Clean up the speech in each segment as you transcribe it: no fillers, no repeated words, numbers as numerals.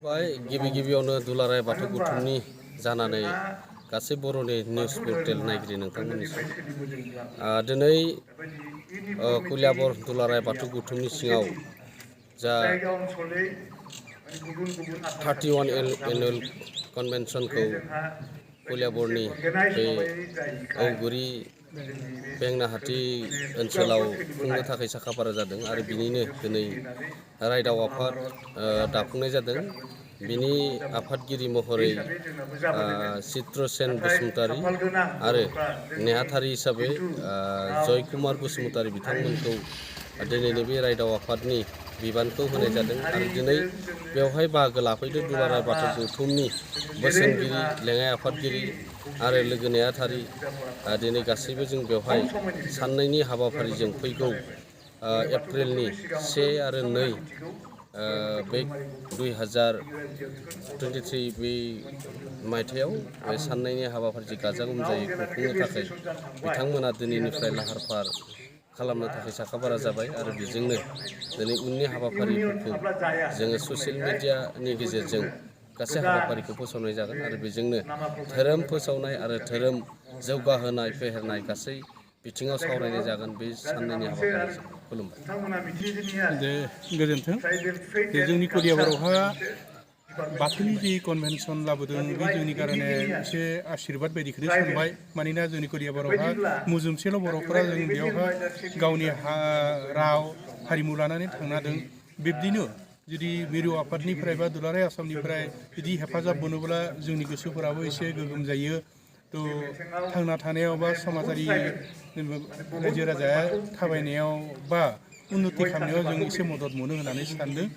खुलुमबाय गिबियावनो दुलाराय बाथौ गौथुमनि जानानै गासै बर'नि निउस पर्टेल नायगिरि नोंथांमोननिसिम दिनै कुलियाबर दुलाराय बाथौ गौथुमनि सिङाव जा 31 एनुअल कन्वेन्सनखौ कुलियाबरनि बे औगुरि बेंनाहाटी ओनसोलाव खुंनो थाखाय साखाफारा जादों आरो बिनिनो दिनै रायदाव आफाद दाफुंनाय जादों। बिनि आफादगिरि महरै चित्रसेन बसुमतारी आरो नेहाथारि हिसाबै जयकुमार बसुमतारी बिथांमोनखौ दिनैनि बे रायदाव आफादनि बिबानखौ होनाय जादों आरो दिनै बेवहाय बाहागो लाफैदों दुलाराय बाथौ गौथुमनि बोसोनगिरि लेङाइ आफादगिरि आरो लोगो नेहाथारि दिनै गासैबो जों बेवहाय साननैनि हाबाफारिजों फैगौ एप्रिलनि 1 आरो 2 बे 2023 बे मायथाइयाव बे साननैनि हाबाफारि गाजा गोमजायै खुंफुंनो थाखाय बिथांमोना दिनैनिफ्राय लाहार फाहार खालामनो थाखाय साखाफारा जाबाय आरो बेजोंनो दिनै उननि हाबाफारिफोरखौ जोङो ससियेल मिडियानि गेजेरजों गासै हाबाफारिखौ फोसावनाय जागोन आरो बेजोंनो धोरोम फोसावनाय आरो धोरोम जौगाहोनाय फेहेरनाय गासै बिथिङाव सावरायनाय जागोन बे साननैनि हाबाफारिजों। खुलुमबाय। गोजोन्थों। जोंनि कुलियाबरावहा बाथौनि जि कनभेनसन लाबोदों बे जोंनि कारणे एसे आशीर्बाद बायदिखौनो सानबाय मानोना जोंनि कुलियाबरावहा मुजुमसेल' बर'फोरा जों बेयावहा गावनि राव हारिमु लानानै थांनादों। बिब्दिनो जुदि मिरु आफादनिफ्राय बा दुलाराय आसामनिफ्राय बिदि हेफाजाब मोनोब्ला जोंनि गोसोफोराबो एसे गोगोम जायो। थांना थानायाव बा समाजारि रायजो राजाया थाबायनायाव बा उन्नति खालामनायाव जों एसे मदद मोनो होननानै सानदों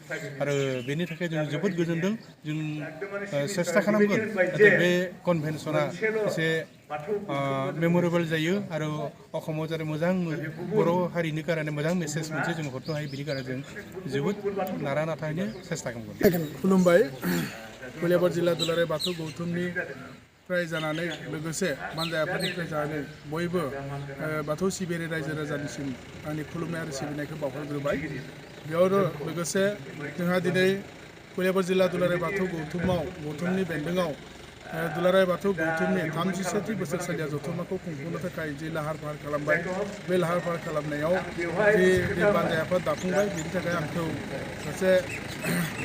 आरो बेनि थाखाय जों जोबोद गोजोनदों। जों सेस्था खालामगोन जाहाथे बे कनभेनसना एसे मेमरेबल जायो आरो अखमाव जाहाथे मोजां बर' हारिनि कारणे मोजां मेसेज मोनसे जों हरनो हायो बिनि कारणे जों जोबोद नारा नाथायैनो सेस्था खालामगोन। खुलुमबाय। कुलियाबर जिल्ला दुलाराय बाथौ गौथुमनि फ्राय जानानै लोगोसे मानजाय आफादनिफ्राय जानानै बयबो बाथौ सिबियारि रायजो राजानिसिम आंनि खुलुमनाय आरो सिबिनायखौ बावहरग्रोबाय। बेयावनो लोगोसे जोंहा दिनै कुलियाबर जिल्ला दुलाराय बाथौ गौथुमनि बेन्दोङाव दुलाराय बाथौ गौथुमनि 37थि बोसोरसालिया जथुम्माखौ खुंफुंनो थाखाय जि लाहार फाहार खालामबाय बे लाहार फाहार खालामनायाव जि बानजाय आफाद दाफुंबाय बेनि थाखाय आंखौ सासे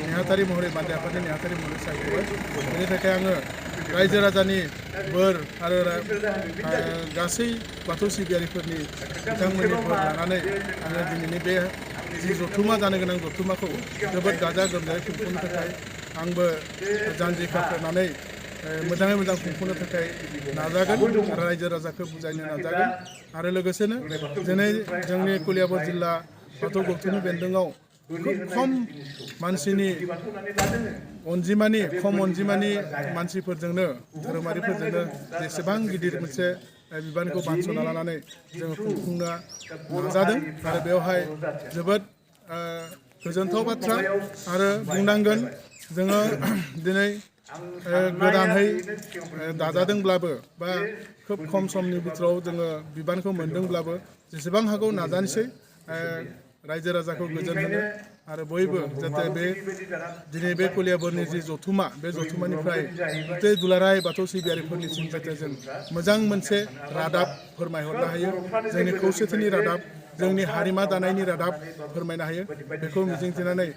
नेहाथारि महरै बानजाय आफादनि नेहाथारि महरै सायख'बाय। बेनि थाखाय आङो रायजो राजानि बोर आरो गासै बाथौ सिबियारिफोरनि बिथांमोननि बोर लानानै आङो दिनैनि बे जि जथुम्मा जानो गोनां जथुम्माखौ जोबोद गाजा गोमजायै खुंफुंनो थाखाय आंबो जानजि खाफ्रानानै मोजाङै मोजां खुंफुंनो थाखाय नाजागोन आरो रायजो राजाखौ बुजायनो नाजागोन आरो लोगोसेनो दिनै जोंनि कुलियाबर जिल्ला बाथौ गौथुमनि बेन्दोङाव खुब खम अनजिमानि मानसिफोरजोंनो धोरोमारिफोरजोंनो जेसेबां गिदिर मोनसे बिबानखौ बानस'ना लानानै जोङो खुंफुंनो नाजादों आरो बेवहाय जोबोद गोजोनथाव बाथ्रा आरो बुंनांगोन जोङो दिनै गोदानहै दाजादोंब्लाबो बा खोब खम समनि बिथोराव जोङो बिबानखौ मोनदोंब्लाबो जेसेबां हागौ नाजानोसै रायजो राजाखौ गोजोन होनो आरो बयबो जाहाथे दिनै बे कुलियाबरनि जि जथुम्मा बे जथुम्मानिफ्राय गथै दुलाराय बाथौ सिबियारिफोरनिसिम जाहाथे जों मोजां मोनसे रादाब फोरमायहरनो हायो जोंनि खौसेथिनि रादाब जोंनि हारिमा दानायनि रादाब फोरमायनो हायो बेखौ मिजिंथिनानै